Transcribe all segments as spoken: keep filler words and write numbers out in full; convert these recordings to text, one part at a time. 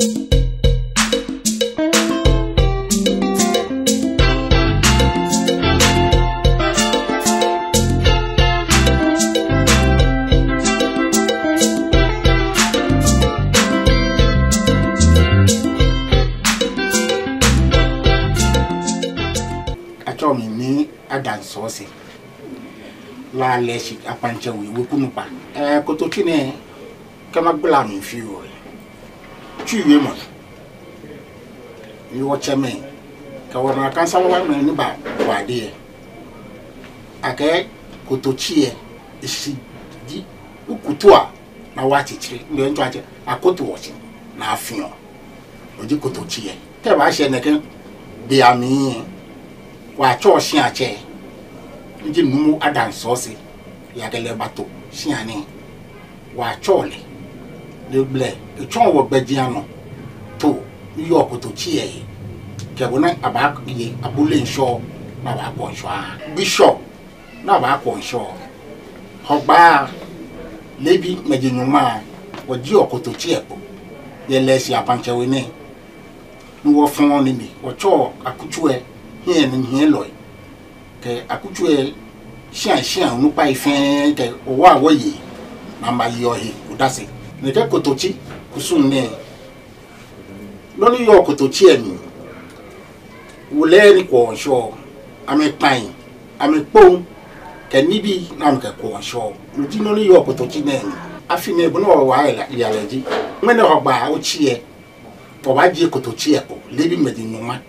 Atsɛɔ mi Nii Adams Osei. La Leshi Akpaŋtsɛ We, weku nukpa. Ɛɛ, Kototsi nɛɛ, kɛ magbala mli fioo lɛ, Twi wiemɔ ni wɔtsɛmɛi kɛ wɔnakai Sawa mɛi ni ba wɔ ade lɛ, akɛɛ Kototsi lɛ, eshishi ji, ukutu a, ni wɔtitri, ni ŋtsɔ atsɛ, akoto wɔshi, ni afiɔ. No ji Kototsi lɛ. Kɛ eba shɛ nɛkɛ be amli lɛ, wɔtsɛɔ shiatsɛ, ni ji Nuumo Adams Osei, eya kɛ lɛ bato shia nɛɛ, wɔtsɛɔ lɛ. Lɛ blɛ, etsɔɔ wɔ gbɛjianɔ nɔ too ni yɔɔ Kototsi lɛ he. Kɛ bɔ ni abaaye abule ŋshɔ, ni abaakwɔ ŋshɔ aha. Gbi Shɔ ni abaakwɔ ŋshɔ. Hɔgbaa, leebi ŋmɛji nyɔŋma, wɔjieɔ Kototsi lɛ kpo yɛ Leshi Akpaŋtsɛ We nɛɛ. Ni wɔfɔɔ nine, wɔtsɛɔ akutso lɛ hiɛnyiɛlɔi kɛ akutso lɛ shia shia onukpai fɛɛ kɛ wɔwa wɔyei, ni amɛyeɔ he odase. Nɛkɛ Kototsi kusum nɛɛ, nɔ ni yɔɔ Kototsi lɛ mli, wolɛi ni kwɔɔ ŋshɔ, amɛkpai, amɛkpɔŋ, kɛ nibii ni amɛkɛkwɔɔ ŋshɔ, no ji nɔ ni yɔɔ Kototsi nɛɛ mli. Afi nɛɛ bɔ ni wɔwaa yɛ la, yɛ lɛ ji, ŋmɛnɛ Hɔgbaa otsi lɛ, wɔbaajie Kototsi lɛ kpo leebi ŋmɛji nyɔŋma.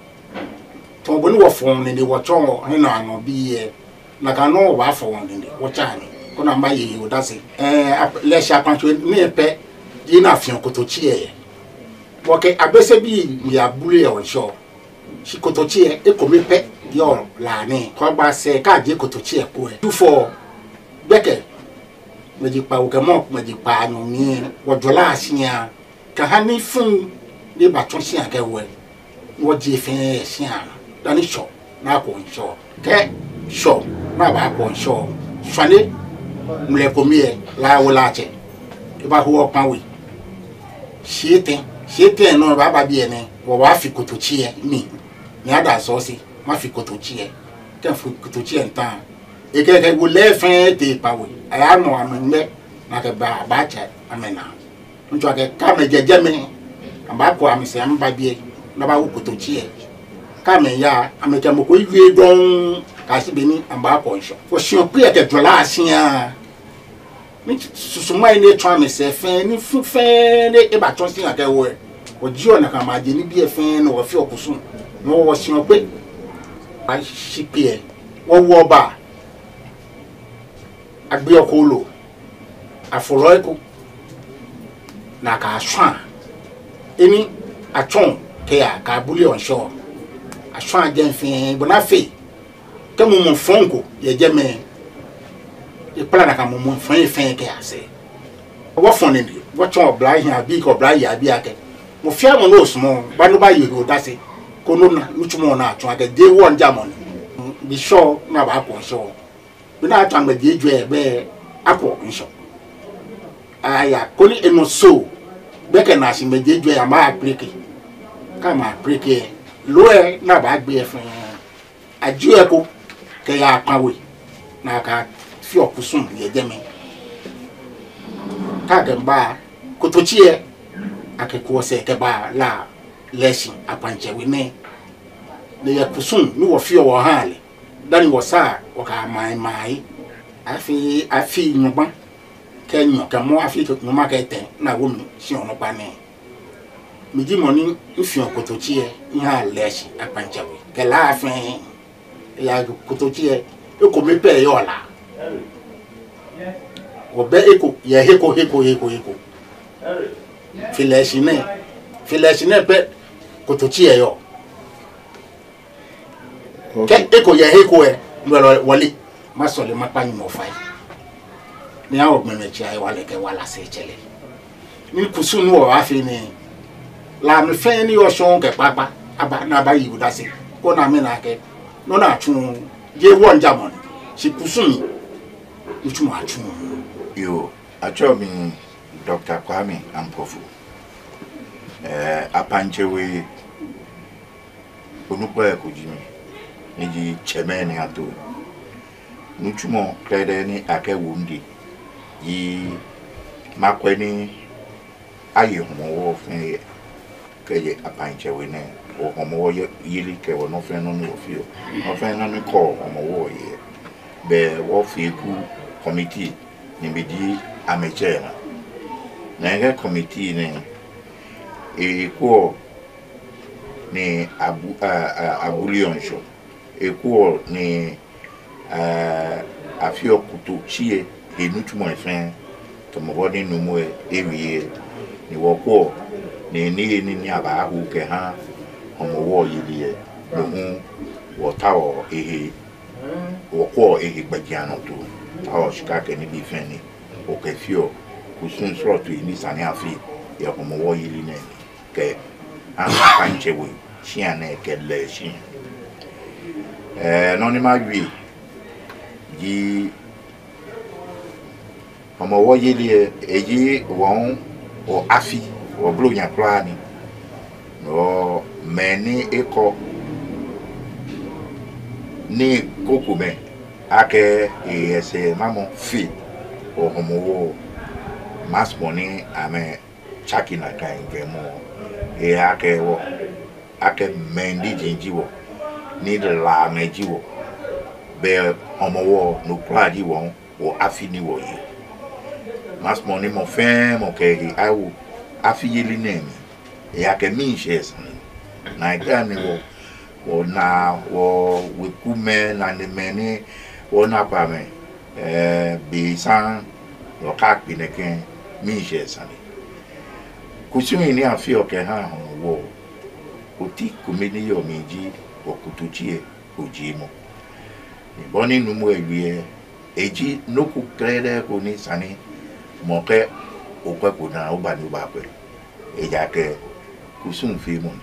Tamɔ bɔ ni wɔfɔɔ nine wɔtsɔɔ hiɛnɔbii lɛ, nakai nɔŋŋ wɔbaafɔ wɔnine wɔtsɛ amɛ, koni amɛye he odase. Ɛɛ, Leshi Akpaŋtsɛ We nɛɛ pɛ ji ni afiɔ Kototsi lɛ. Wɔkɛ Abese bii miiya abule lɛ ŋshɔ. Shi Kototsi lɛ, ekome pɛ yɔɔ La nɛɛ. Hɔgbaa sɛɛ kɛ ajie Kototsi lɛ kpo lɛ, Jufɔ, gbɛkɛ ŋmɛji kpawo kɛ mɔɔ ŋmɛji kpaanyɔ mli lɛ, wɔjɔɔ La shia. Kɛha nifuu ni batsɔ shia kɛwo lɛ, wɔjie fɛɛ yɛ shia. Dani Shɔ ni akwɔ ŋshɔ. Kɛ Shɔ ni abaakwɔ ŋshɔ, Shwane, ŋmlɛ kome lɛ, La wo La tsɛ, ebaho Okpawei. Shii etɛ, shii etɛ nɔ ebaaba biɛ nɛɛ, wɔbaafi Kototsi lɛ mli. Nii Adams Osei, mafi Kototsi lɛ. Kɛ mifi Kototsi lɛ mita, ekɛ, ekɛ wolɛi fɛɛ tee Okpawei. Ayaŋɔ amɛŋmɛ, ni akɛba, abaatsɛ amɛnaa. Ŋtsɔ akɛ, kɛ amɛjɛ jɛmɛ, amɛbaakwɔ amɛsɛɛ amɛba biɛ, ni abawo Kototsi lɛ. Kɛ amɛya, amɛkɛ mɔ ko ewie dɔŋŋ, kɛyashi be ni amɛbaakwɔ ŋshɔ. Wɔshiɔ kpee lɛ kɛjɔɔ La shia. Ni susumai ni etsɔ amɛsɛɛ fɛɛ, nifuu fɛɛ ni ebatsɔ shia kɛwo lɛ, wɔjieɔ nakai amɛje nibii lɛ fɛɛ ni wɔfeɔ kusum. Ni wɔshiɔ kpee. Ashi kpee lɛ, wɔwoɔ baa. Agbeɔ kooloo, afolɔɔ eko, ni akɛshwaa he ni atsɔɔ kɛyaa kɛyabuleɔ ŋshɔ. Ashwaa jɛi fɛɛ bɔ ni afee. Kɛ mumɔ fɔŋ ko yɛ jɛmɛ, ekpala nakai mumɔ fɔŋ lɛ fɛɛ kɛyaa sɛɛ. Wɔfɔɔ nine, wɔtsɔɔ oblahii abii kɛ oblayei abii akɛ, mɔ fɛɛ mɔ ni osumɔɔ, ba ni obaye he odase, koni ona nitsumɔ ni atsuɔ akɛ jeee wɔŋjamɔ ni. Gbi Shɔ ni abaakwɔ ŋshɔ. Be ni atswa ŋmɛji ejwɛ lɛ, akwɔ ŋshɔ. Aya koni enɔ soo, gbɛkɛ naashi ŋmɛji ejwɛ lɛ amɛyakpleke. Kɛ amɛyakpleke lɛ, loo lɛ ni abaagbe lɛ fɛɛ, ajieɔ eko kɛyaa Okpawei, ni akɛfeɔ kusum yɛ jɛmɛ. Kɛ akɛba Kototsi lɛ, akɛkuɔ sɛɛ kɛbaa La Leshi Akpaŋtsɛ We nɛɛ. Ni yɛ kusum ni wɔfeɔ wɔhaa lɛ, dani wɔsaa wɔkɛ amɛ maye. Afii, afii nyɔŋma kɛ enyɔ kɛ mɔ, afii nyɔŋma kɛ etɛ ni awo mi shi onukpa nɛɛ. Miji mɔ ni mifiɔ Kototsi lɛ mihaa Leshi Akpaŋtsɛ We kɛ La fɛɛ. Eya Kototsi lɛ, ekome pɛ yɔɔ La. Wɔbɛ eko yɛ he ko, he ko, he ko, he ko. Fe Leshi nɛɛ, fe Leshi nɛɛ pɛ Kototsi lɛ yɔɔ. Kɛ eko yɛ he ko lɛ, no lɛ wɔle. Masɔle makpa Nyɔŋmɔ fai ni awo gbɔmɛi atsɛ hewalɛ kɛ wala sɛɛ atsɛ lɛ. Ni kusum ni wɔbaafee nɛɛ, Lamɛi fɛɛ ni yɔɔ shɔŋŋ kɛ kpaakpa, aba ni abaye odase, koni amɛna akɛ nɔ ni atsuɔ, jeee wɔŋjamɔ ni, shi kusum ni, nitsumɔ atsuɔ. Yoo, atsɛɔ mi Doctor Kwame Ampofu. Ɛɛ, Pantsɛ We onukpai ko ji mi, ni ji tsɛmɛi ni ato. Nitsumɔ krɛdɛɛ ni akɛwo midɛŋ ji makwɛ ni aye Hɔmɔwɔ fɛɛ yɛ, kɛjɛ Apantsɛ We nɛɛ, wɔ Hɔmɔwɔ ye-, yeli kɛ wɔ nɔ fɛɛ nɔ ni wɔfeɔ, nɔ fɛɛ nɔ ni kɔɔ Hɔmɔwɔ yɛ. Bɛ wɔfee ku committee ni mi ji amɛtsɛ naa. Nɛkɛ committee nɛɛ, ekwɛɔ ni abu-, a, a, abuleɔ ŋshɔ. Ekwɛɔ ni, a, afeɔ Kototsii he nitsumɔi fɛɛ, tamɔ bɔ ni nuumo lɛ ewie lɛ. Ni wɔkwɛɔ ni, ni, ni, ni abaahu kɛha Hɔmɔwɔ yeli lɛ, no hu wɔtaoɔ ehe, wɔkwɛɔ ehe gbɛjianɔtoo, taoɔ shika kɛ nibii fɛɛ ni wɔkɛfeɔ kusum srɔtoi ni sa ni afee yɛ Hɔmɔwɔ yeli nɛɛ mli kɛha Apantsɛ We shia nɛɛ kɛ lɛ shia. Ɛɛ, nɔ ni mawie ji Hɔmɔwɔ yeli lɛ, eji wɔ, wɔ afi, wɔ blonya kwraa ni. Nɔ mɛi ni ekɔ ni kokomɛi akɛ eyɛ sɛɛnamɔ fe wɔ Hɔmɔwɔ, masumɔ ni amɛtsake nakai jwɛŋmɔ. Ejaakɛ wɔ, akɛ mɛi ni ji, ji wɔ, ni Lamɛi ji wɔ, bɛ Hɔmɔwɔ nɔ kwraa ji wɔ, wɔ afi ni wɔye. Masumɔ ni mɔ fɛɛ mɔ kɛ ehe awo afi yeli nɛɛ mli. Ejaakɛ miishɛɛ sane ni. Nakai ni wɔ, wɔnaa, wɔ wekumɛi, nanemɛi ni wɔnaa kpamɛ, ɛɛ, be saŋŋ, wɔkakpe nɛkɛ miishɛɛ sane ni. Kusum ni afeɔ kɛha Hɔmɔwɔ, oti kome ni yɔɔ mli ji wɔ Kototsii he ojiemɔ. Ni bɔ ni nuumo lɛ wie lɛ, eji nɔ ko krɛdɛɛ ko ni sa ni mɔ kɛ okwɛko naa oba ni obaakwɛ. Ejaakɛ kusum feemɔ ni,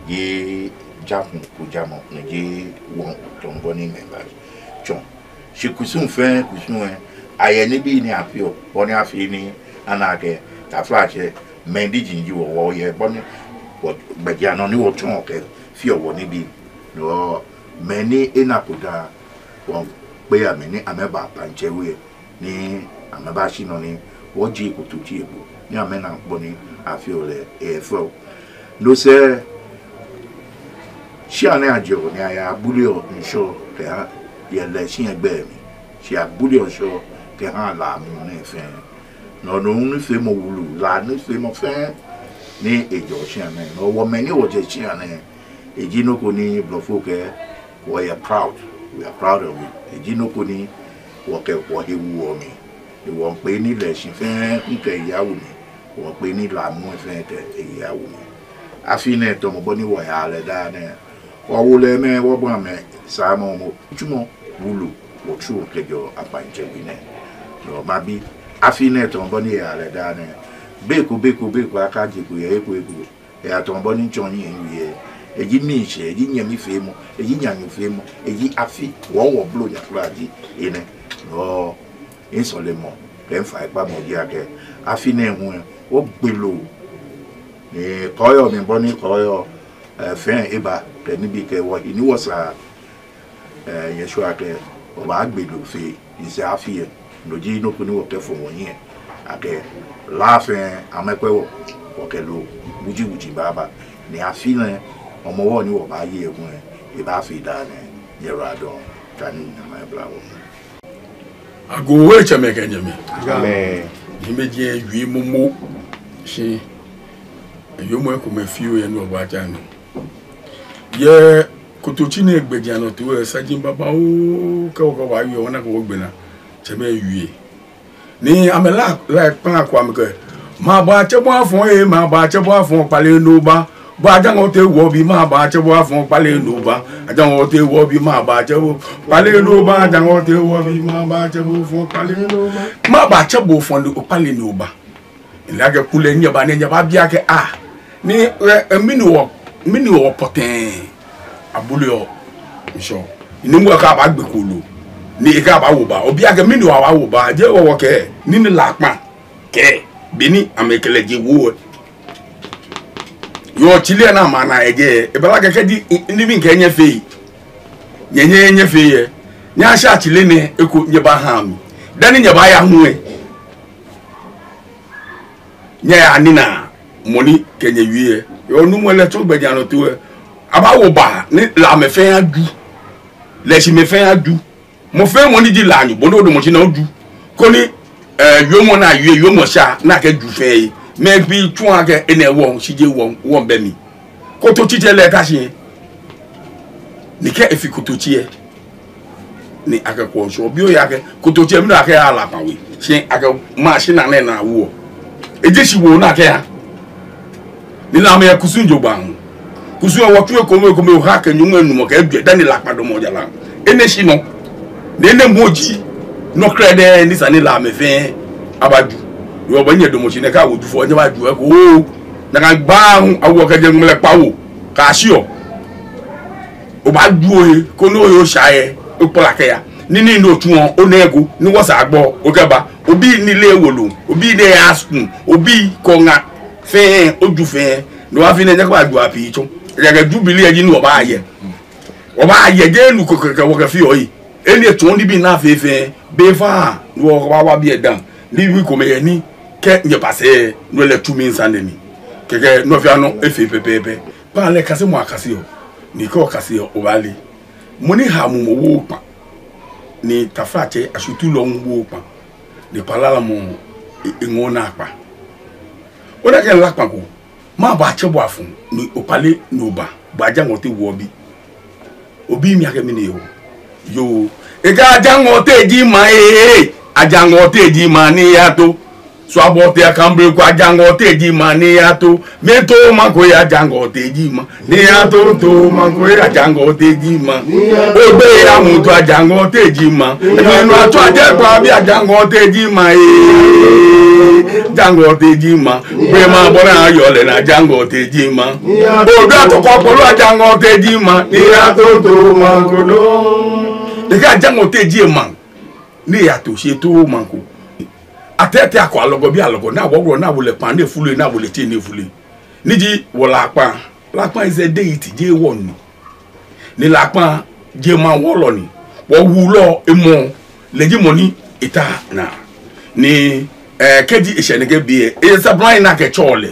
jeee ja kuu ko jamɔ ni, jeee wɔ tamɔ bɔ ni mɛi baatsɔɔ. Shi kusum fɛɛ kusum lɛ, ayɛ nibii ni afeɔ, bɔ ni afee ni ana akɛ, taflatsɛ, mɛi ni ji, ji wɔ, wɔyɛ bɔ ni, wɔ gbɛjianɔ ni wɔtsɔɔ kɛfeɔ wɔnibii. Nɔ mɛi ni ena ko daa, wɔkpee amɛ ni amɛba Apantsɛ We ni amɛbashi nɔ ni wɔjie Kototsii he kpo, ni amɛna bɔ ni afeɔ lɛ efeɔ. No sɛɛ, shia nɛɛ ajɛɔ ni aya abuleɔ ŋshɔ kɛha yɛ lɛ shia gbɛ mli, shi abuleɔ ŋshɔ kɛha Lamɛi nɛɛ fɛɛ. Nɔ nɔ nifeemɔ wulu, La nifeemɔ fɛɛ ni ejɛɔ shia nɛɛ. Nɔ wɔ mɛi ni wɔjɛ shia nɛɛ, eji nɔ ko ni blɔfo kɛɛ, wɔyɛ proud. We are proud of it. Eji nɔ ko ni wɔkɛ wɔhe woɔ mli. Ni wɔkpee ni lɛ shi fɛɛ hu kɛ ehe awo mli. Wɔkpee ni Lamɛi fɛɛ kɛ ehe awo mli. Afi nɛɛ tamɔ bɔ ni wɔyaa lɛ daa nɛɛ, wɔwo lɛ mɛi, wɔbɔ amɛ saamɔ momo. Nitsumɔ wulu wɔtsuɔ kɛjɛɔ Apantsɛ We nɛɛ. Nɔ mabi, afi nɛɛ tamɔ bɔ ni eyaa lɛ daa nɛɛ, be ko, be ko, be ko akaje ko yɛ he ko, he ko. Eyaa tamɔ bɔ ni mitsɔ mihiɛ miwie lɛ. Eji miishɛɛ, eji nyɛmifeemɔ, eji naanyofeemɔ, eji afi, wɔ, wɔ blonya kwraa ji enɛ. Nɔ misɔlemɔ kɛ mifaikpamɔ ji akɛ, afi nɛɛ hu lɛ, wɔgbe loo. Ni kɔɔyɔɔ mli bɔ ni kɔɔyɔɔ, ɛɛ, fɛɛ eba, kɛ nibii kɛ wɔhe ni wɔsaa, ɛɛ, nyɛshwɛ akɛ wɔbaagbe loo fe nyɛsɛɛ afi lɛ. No ji nɔ ko ni wɔkɛfɔ wɔhiɛ akɛ La fɛɛ amɛkwɛ wɔ, wɔkɛ loo wujiwuji baaba. Ni afi nɛɛ, Hɔmɔwɔ ni wɔbaaye lɛ hu lɛ, ebaafee daa nɛɛ. Nyɛyiwaladɔŋŋ, kɛ Nyɔŋmɔ abla wɔ. Agoo, tsɛmɛi kɛ nyɛmɛi. Amɛɛ. Nyɛmɛi ji ewie momo. Shi ewiemɔ ekomɛi fioo yɛ ni wɔbaatsa nɔ. Yɛ Kototsii nɛɛ gbɛjianɔtoo lɛ, saji babaoo kɛ wɔkɛ wɔbaawie, wɔna akɛ wɔgbe naa. Tsɛmɛi wie. Ni amɛ La, La kpãa ko amɛkɛɛ: Maŋbaatsɛ bɔ afɔ ee, maŋbaatsɛ bɔ afɔ, kpale ni oba. Bo Ajaŋote wɔbi, maŋbaatsɛ bɔ afɔ, kpale ni oba. Ajaŋote wɔbi, maŋbaatsɛ bɔ, kpale ni oba. Ajaŋote wɔbi, maŋbaatsɛ bɔ afɔ, kpale ni oba. Maŋbaatsɛ bo afɔ ni okpale ni oba. Ni akɛ kulɛ nyɛba ni nyɛbabi akɛ, ah, ni, ɛɛ, ɛɛ, mɛni hewɔ, mɛni hewɔ pɔtɛɛ abuleɔ ŋshɔ? Ni mɔ ko baagbe kooloo ni ekɛɛ abaawo ba. Obi akɛ mɛni hewɔ abaawo ba? Jeee wɔ wɔkɛɛ, nii ni La kpãa kɛɛ, beni amɛkɛ lɛ je wuo lɛ. Yoo, tsile ni ama na eje, ebala kɛkɛ di, ni mikɛɛ nyɛfee. Nyɛ, nyɛ, nyɛfee yɛ. Nyɛsha tsile nɛɛ eko nyɛbaha mi. Dani nyɛbaaya hu lɛ, nyɛya ni nyɛna mɔ ni kɛ nyɛ wie lɛ. Yoo, nuumo lɛ tsɔ gbɛjianɔtoo lɛ. Abaawo ba ni Lamɛi fɛɛ aju. Lɛ shi mɛi fɛɛ aju. Mɔ fɛɛ mɔ ni ji Lanyo, bo ni odamɔ shi nɛɛ oju. Koni, eh, wiemɔ ni awie, wiemɔ sha, ni akɛ ju fɛɛ lɛ. Mɛi bii tsuɔ akɛ enɛ wɔŋ, shi jeee wɔŋ, wɔŋ bɛ mli. Kototsitsɛ lɛ ta shi. Ni kɛ efi kototsɛ lɛ, ni akɛ kɔɔ shɔ. Bi oya akɛ kototsɛ mli ni akɛya Lakpa we. Shi akɛ machine nɛɛ ni awoɔ. Eje shiwoo ni akɛya. Ni Lamɛi yɛ kusum jogbaŋŋ. Kusum lɛ wɔtsu ekome ekome oha kɛ nyɔŋmai enumɔ kɛ ejwɛ dani Lakpa damɔ jara. Enɛ shi nɔ. Ni enɛ moŋ ji nɔ krɛdɛɛ ni sa ni Lamɛi fɛɛ abaju. Yoo, bɔ ni nyɛdamɔ shi nɛɛ kɛ awo Jufɔ nyɛbaju eko. Nakai gbaa hu awoɔ kɛjɛ ŋmlɛ kpawo kɛyashiɔ. Obaaju ohe, koni ohe osha yɛ, okpla kɛya. Ni nii ni otsuɔ, onɛ eko, ni wɔsɛɛ agbɔ, okɛba. Obii ni leee wolo, obii ni eyaaa skul, obii kɔŋa fɛɛ, oju fɛɛ. No hewɔ afi nɛɛ nyɛkɛbaju pii tsɔ. Ejaakɛ Jubilee lɛ ji ni wɔbaayɛ. Wɔbaayɛ, jeee nu ko kɛkɛ wɔkɛfeɔ lɛ. Enɛ tsɔɔ nibii ni afee fɛɛ, be faa, ni wɔkɛbaawa biɛ dã. Nibii komɛi yɛ ni, kɛ nyɛba sɛɛ, no lɛ tsu mli sane ni. Kɛkɛ nɔ fɛɛ nɔ efee pɛpɛɛpɛ. Kpaa lɛ kasemɔ akaseɔ, ni kɛ okaseɔ obaale. Mɔ ni haa mumɔ wo kpaa, ni taflatsɛ ashutulɔ hu wo kpaa, ni kpalalamɔ e-, eŋɔɔ naakpa. Ona akɛ mila kpaa ko, mɛɛba atsɛ bo afɔ, ni okpale ni oba, bo Ajaŋɔte wuɔ bi. Obi mi akɛ mɛni hewɔ. Yoo, ekɛɛ Ajaŋɔte ji maŋ ee, Ajaŋɔte ji maŋ ni yato. Sua bɔ te akambre ko Ajaŋɔte ji maŋ ni yato. Mɛi too maŋ ko yɛ Ajaŋɔte ji maŋ. Ni yato too maŋ ko yɛ Ajaŋɔte ji maŋ. Ogbeyamu too Ajaŋɔte ji maŋ. Enu atsɔ ajɛ kpa bi Ajaŋɔte ji maŋ ee. Ajaŋɔte ji maŋ. Gbema bɔ ni ayɔɔ lɛ nɛɛ Ajaŋɔte ji maŋ. Obi atɔ kɔkɔlɔ Ajaŋɔte ji maŋ. Ni yato too maŋ ko nɔ. Ekɛɛ Ajaŋɔte ji maŋ. Ni yato shi etoo maŋ ko. Atɛtɛ akɔ alɔgɔ bi alɔgɔ, ni awo wulɔ, ni awo lɛ kpaa ni efule, ni awo lɛ tsei ni efule. Ni ji wɔ Lakpa. Lakpa is a deity, jeee wɔŋ ni. Ni Lakpa, jemawɔlɔ ni. Wɔwulɔ emɔ, lɛ ji mɔ ni eta naa. Ni, eh, kɛji eshɛ nɛkɛ be lɛ, esa bla ina kɛ tsɔɔ lɛ.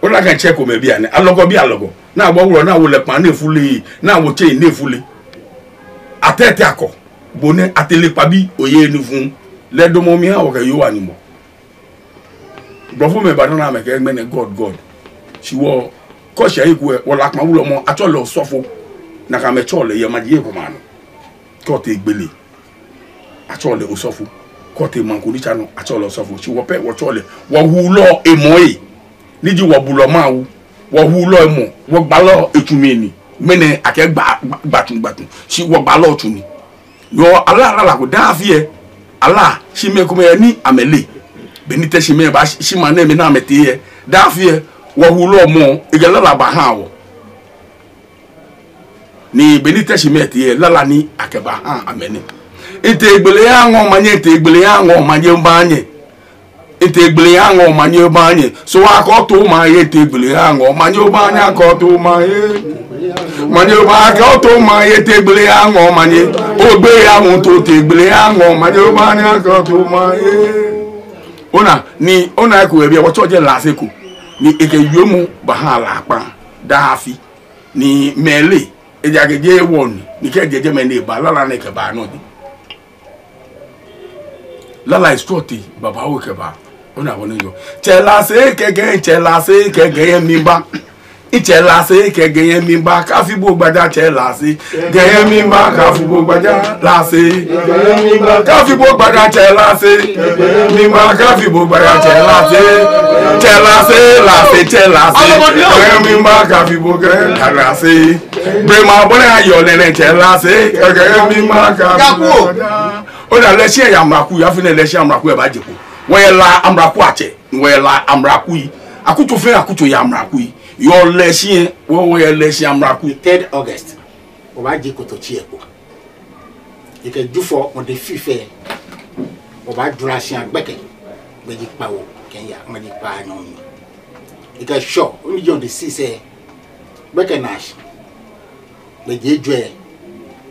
Ona akɛ tsɛ komɛi biɛ nɛɛ, alɔgɔ bi alɔgɔ. Ni awo wulɔ, ni awo lɛ kpaa ni efule, ni awo tsei ni efule. Atɛtɛ akɔ. Bo nɛɛ atele kpabi oye ni fun. Lɛ damɔ mli aha wɔ kɛ Yehowa Nyɔŋmɔ. Blɔfomɛi baadamɔ amɛkɛɛ ŋmɛnɛ God, God. Shi wɔ, kɛ oshɛ he ko lɛ, wɔ Lakpa wulɔmɔ, atsɛɔ lɛ osɔfo. Nakai amɛtsɛɔ lɛ yɛ maji komɛi anɔ. Kɛ otee gbele, atsɛɔ lɛ osɔfo. Kɛ otee maŋ ko ni tsa nɔ, atsɛɔ lɛ osɔfo. Shi wɔ pɛ, wɔtsɛɔ lɛ wɔwulɔ emɔ ee. Ni ji wɔbulɔ maŋ wu. Wɔwulɔ emɔ, wɔgbalɔ etsu mli ni. Ŋmɛnɛ akɛɛ gba, gba, gbatsu, gbatsu. Shi wɔgbalɔ tsu ni. Yoo, ala, ala, ala ko daa afi lɛ. Ala, shi mɛi komɛi yɛ ni amɛleee. Beni Teshimɛi ba, shi maŋ nɛɛ mli ni amɛtee lɛ. Daa afi lɛ, wɔwulɔ mɔ, ekɛ lala baha wɔ. Ni beni Teshimɛi tee lɛ, lala ni akɛbaha amɛ nɛ. Mitee gbele yaŋɔ omanye, mitee gbele yaŋɔ omanye obaanyɛ. Mitee gbele yaŋɔ omanye obaanyɛ. So akɛ oto omanye, mitee gbele yaŋɔ omanye obaanyɛ akɛ oto omanye. Omanye obaanyɛ akɛ oto omanye, mitee gbele yaŋɔ omanye. Ogbeyamu too, mitee gbele yaŋɔ omanye obaanyɛ akɛ oto omanye. Ona, ni ona eko yɛ biɛ, wɔtsɛ jɛ Laase ko. Ni ekɛ wiemɔ baha Lakpa daa afi. Ni mɛi leee, ejaakɛ jeee wɔŋ ni, ni kɛ eje jɛmɛ ni eba, lala ni ekɛbaa nɔ ji. Lala is true thing, babaoo kɛba. Ona bɔ ni eyɔɔ. Tsɛ Laase kɛ Gɛŋ, Tsɛ Laase kɛ Gɛŋ yɛ miiba. Tsɛ Laase kɛ Gɛŋ yɛ miiba, kafi bo gbaja Tsɛ Laase. Gɛŋ yɛ miiba, kafi bo gbaja Laase. Kafi bo gbaja Tsɛ Laase. Miiba kafi bo gbaja Tsɛ Laase. Tsɛ Laase, Laase, Tsɛ Laase. Gɛŋ miiba kafi bo gbaja Laase. Blema bɔ ni ayɔɔ lɛ nɛɛ Tsɛ Laase. Gɛŋ miiba kafi bo gbaja. Ona Leshie yɛ amraku, afi nɛɛ Leshie amraku lɛ baaje kpo. Wɔyɛ La amraku atsɛ, wɔyɛ La amraku yi. Akutso fɛɛ akutso yɛ amraku yi. Yɛ Leshie, wɔ, wɔyɛ Leshie amraku yi. Third August, wɔbaaje kototsɛ lɛ kpo. Ekɛ Jufɔ, wɔde fifɛ. Wɔbaajwara shia gbɛkɛ. Gbɛji kpawo kɛya, gbɛji kpaanyɔ mli. Ekɛɛ Ŋshɔ, ni ji on the sixth lɛ, gbɛkɛ naashi, gbɛje ejwɛ,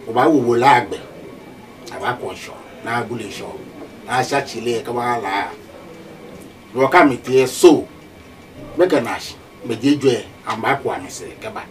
wɔbaawo Wolo agbɛ, abaakwɔ Ŋshɔ, ni abule Ŋshɔ, ni asha tsile kɛba La. Wɔkɛ amɛtee, so gbɛkɛ naashi, gbɛje ejwɛ, amɛbaakwɔ amɛsɛɛ kɛba.